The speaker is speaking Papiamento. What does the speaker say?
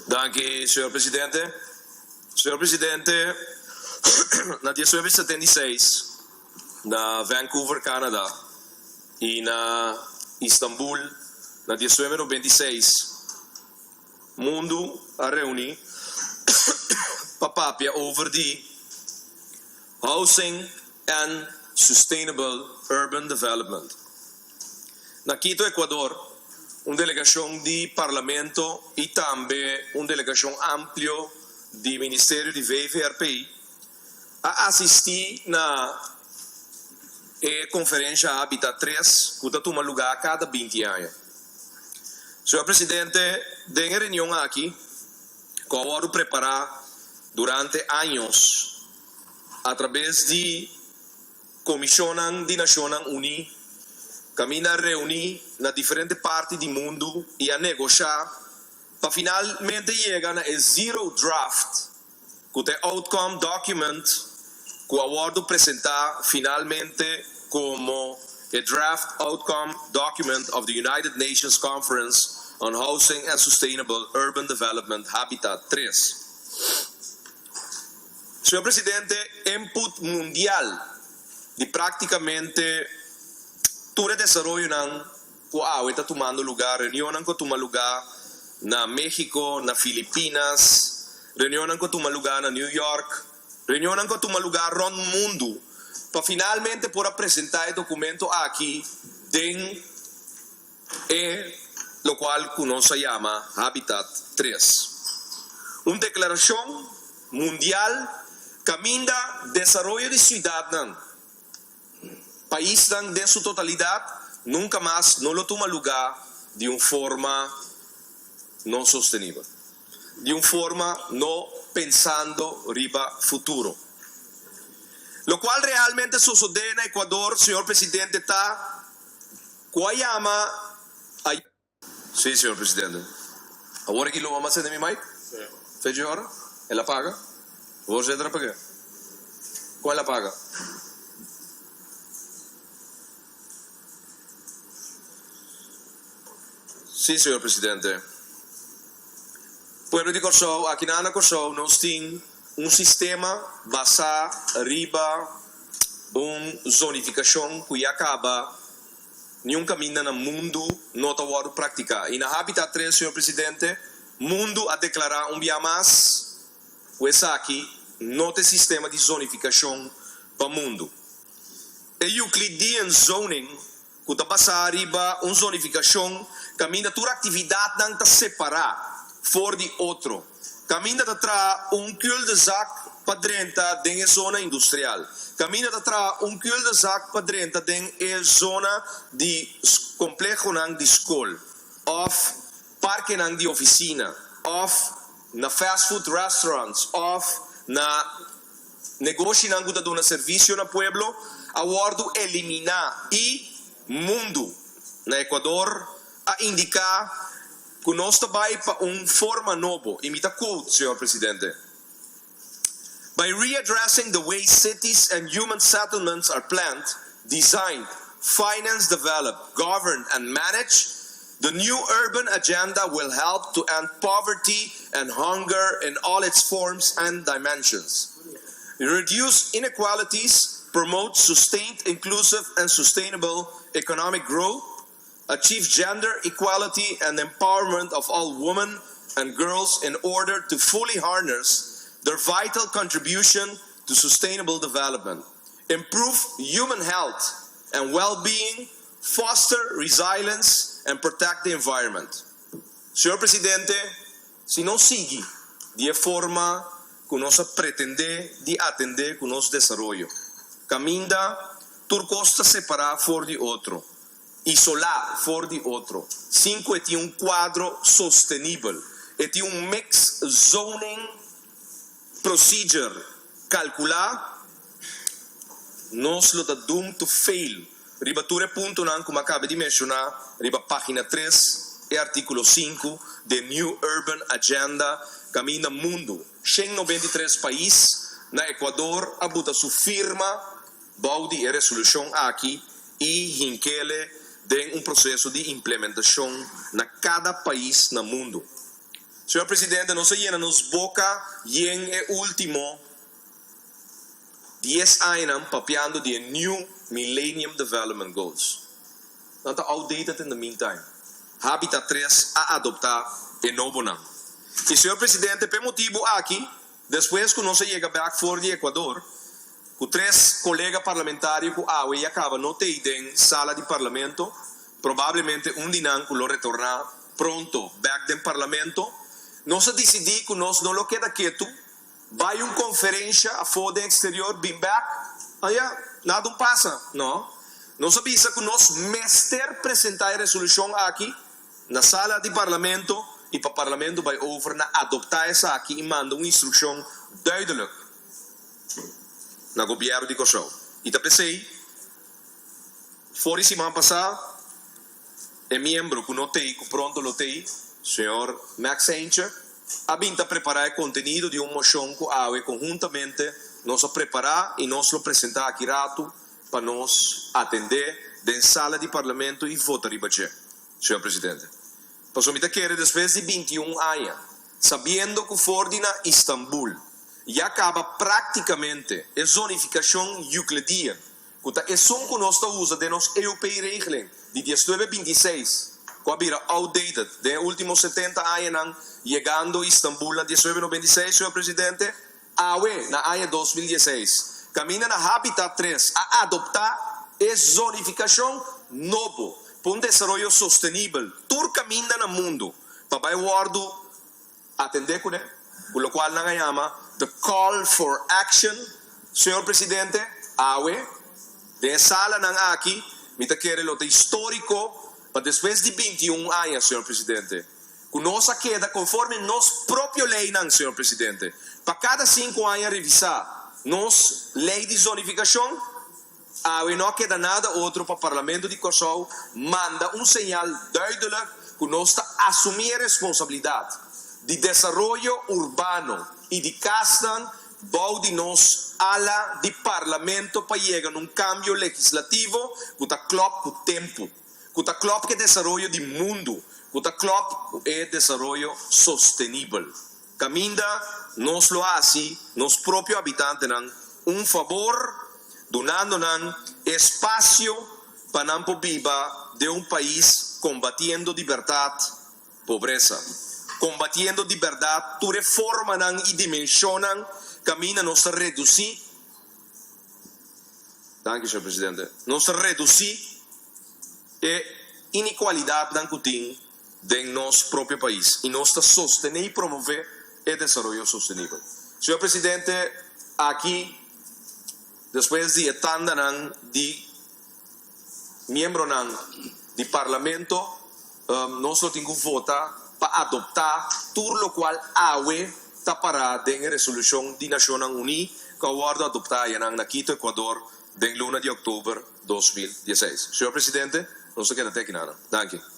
Danki, señor presidente. Señor presidente, na 1976 na Vancouver, Canada y na Istanbul na 1996 mundu a reuni pa papia over di Housing and Sustainable Urban Development. Na Quito, Ecuador, un delegashon di Parlamento i tambe un delegashon amplio di Ministerio di VVRP a asistí na e konferensha Habitat 3 ku ta tuma lugá kada 20 aña. Señor Presidente, den e reunion aki ku a wòrdu prepará durante años atrabes di Komishonnan di Nashonnan Uní kaminda a reuní na diferente parti di mundu i a negoshá pa finalmente yega na e Zero Draft ku ta e outcome document ku a wòrdu presentá finalmente komo e Draft Outcome Document of the United Nations Conference on Housing and Sustainable Urban Development Habitat 3. Señor Presidente, input mundial di práktikamente tur e desaroyonan ku awe ta tumando lugá, reunionnan ku a tuma lugá na México, na Filipinas, reunionnan ku a tuma lugá na New York, reunionnan ku a tuma lugá rònt mundu pa finalmente por a presentá e dokumento aki den e lokual ku nos a yama Habitat 3. Un deklarashon mundial kaminda desaroyo di siudatnan, paisnan den su totalidat nunka mas no lo tuma lugá di un forma no sostenibel, di un forma no pensando riba futuro. Lokual realmente sosodé na Ecuador, señor Presidente, ta ku a yama a. Sí, señor Presidente. Awor aki lo mama sende mi mic? Fecha ora? El a paga? Voorzitter a pag'é. Kon el a paga? Sí, señor Presidente. Pueblo di Kòrsou, aki na na Kòrsou nos tin un sistema basá riba un zonifikashon ku ya kaba Niun kaminda na mundu no ta wòrdu praktiká. I na Habitat 3, señor Presidente, mundu a deklará un bia mas ku esaki no ta e sistema di zonifikashon pa mundu. E Euclidean zoning ku ta basá riba un zonifikashon kaminda tur aktividatnan ta separá for di otro. Kaminda ta traha un cul-de-sac pa drenta den e zona industrial. Kaminda ta traha un cul-de-sac pa drenta den e zona di komplehonan di skol òf parkenan di ofisina òf na fast food restaurants òf na negoshinan ku ta duna servisio na pueblo a wòrdu eliminá i mundu na Ecuador a indiká ku nos ta bai pa un forma nobo, i mi ta quote, señor Presidente, By readdressing the way cities and human settlements are planned, designed, financed, developed, governed and managed, the new urban agenda will help to end poverty and hunger in all its forms and dimensions, reduce inequalities, promote sustained, inclusive and sustainable economic growth, achieve gender equality and empowerment of all women and girls in order to fully harness their vital contribution to sustainable development, improve human health and well-being, foster resilience and protect the environment. Señor Presidente, si nos sigui di e forma ku nos a pretendé di atendé ku nos desaroyo, kaminda tur kos ta separá for di otro, isolá for di otro, sin ku e tin un kuadro sostenibel, e tin un mix zoning procedure kalkulá, nos lo ta doomed to fail riba tur e puntonan ku mi a kaba di menshoná riba página 3 e artíkulo 5 den New Urban Agenda kaminda mundu, 193 pais na Ecuador a buta su firma Bou di e resolushon aki i hinkele den un proseso di implementashon na kada pais na mundu. Señor Presidente, nos a yena nos boka yen e último 10 añanan papiando di e New Millennium Development Goals. Nan ta outdated in the meantime. Habitat 3 a adoptá e nobonan. I señor Presidente, p'e motibu aki, despues ku nos a yega bèk for di Ecuador, ku tres kolega parlamentario ku awe ya kaba no t'ei den sala di Parlamento, probablemente un di nan ku lo retorná pronto bèk den Parlamento, nos a disidí ku nos no lo keda ketu, bai un konferensha afó den eksterior, bin bèk, aya, nada un pasa. No. Nos a bisa ku nos mester presentá e resolushon aki na sala di Parlamento i pa Parlamento bai over na adoptá esaki i manda un instrukshon duidelijk na gobièrnu di Kòrsou. I ta p'esei, for di siman pasá, e miembro ku no t'ei, ku pronto lo t'ei, señor Max Heintje, a bin ta prepará e kontenido di un moshon ku awe konhuntamente nos a prepará i nos lo presentá aki ratu pa nos atendé den sala di Parlamento i vota riba dje, señor Presidente. Pasobra mi ta kere despues di 21 aña, sabiendo ku for di na Istanbul ya kaba práktikamente e zonifikashon Euclidean, ku ta esun ku nos ta usa den nos EUP-regeling di 1926, ku a bira outdated den e último 70 añanan yegando Istanbul na 1996, señor Presidente, awe na aña 2016, kaminda na Habitat 3 a adoptá e zonifikashon nobo pa un desaroyo sostenibel tur kaminda na mundu pa bai wòrdu atendé kuné, ku lokual nan a yama the call for action, señor Presidente, awe, den e salanan aki, mi ta kere lo ta históriko pa despues di 21 aña, señor Presidente, ku nos a keda konforme nos propio leinan, señor Presidente, pa kada 5 aña revisá nos lei di zonifikashon, awe no a keda nada otro pa Parlamento di Kòrsou manda un señal duidelijk ku nos ta asumí e responsabilidat di desaroyo urbano i di kasnan bou di nos ala di Parlamento pa yega na un kambio legislativo ku ta klòp ku tempu, ku ta klòp ku e desaroyo di mundu, ku ta klòp ku e desaroyo sostenibel. Kaminda nos lo hasi nos propio habitantenan un fabor dunando nan espasio pa nan por biba den un pais kombatiendo di bèrdat pobresa, kombatiendo di bèrdat tur e formanan i dimenshonnan kaminda nos ta redusí, danki señor presidente, nos ta redusí e inigualidatnan ku tin den nos propio pais i nos ta sostené i promové e desaroyo sostenibel. Señor Presidente, aki despues di e tandanan di miembronan di Parlamento, nos lo tin ku vota pa adoptá tur lokual awe ta pará den e resolushon di Nashonnan Uní ku a wòrdu adoptá ayanan na Quito, Ecuador, den luna di òktober 2016. Señor Presidente, nos ta keda te aki nan. Danki.